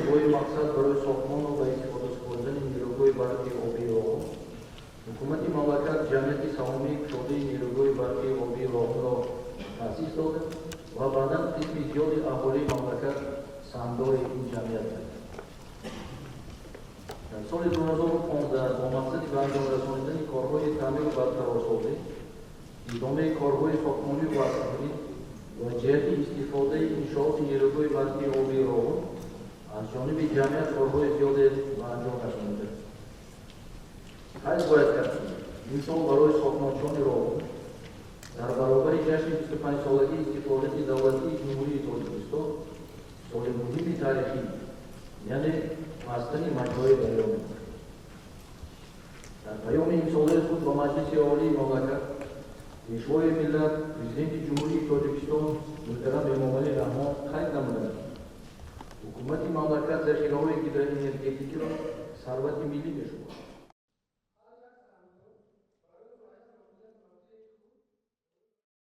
бо ин мақсад барои сохтмону ба истифода супоридани нерӯгоҳи барқи обии Роғун ҳукумати мамлакат Ҷамъияти саҳомии кушодаи нерӯгоҳи барқи обии Роғунро таъсис дода ва баъдан қисми зиёди аҳолии мамлакат саҳмдори ин ҷамъият гардид. Дар соли 2015 бо мақсади ба анҷом расонидани корҳои таъмиру барқарорсозӣ, идомаи корҳои сохтмонию васлкунӣ ва ҷиҳати истифодаи иншооти нерӯгоҳи барқи обии Роғун аз ҷониби ҷамъият корҳои зиёде ба анҷом расонида. Қайд бояд кард, ки ин сол барои сохтмончиёни Роғун дар баробари ҷашни 25-солагии истиқлолияти давлатии Ҷумҳурии Тоҷикистон соли муҳими таърихӣ, яъне бастани Маҷрои дарё мебошад. Дар паёми имсолаи худ ба Маҷлиси Олии мамлакат Пешвои миллат, Президенти Ҷумҳурии Тоҷикистон муҳтарам Эмомалӣ Раҳмон қайд намуданд, ки ҳукумати мамлакат захираҳои гидроэнергетикиро сарвати миллӣ мешуморад.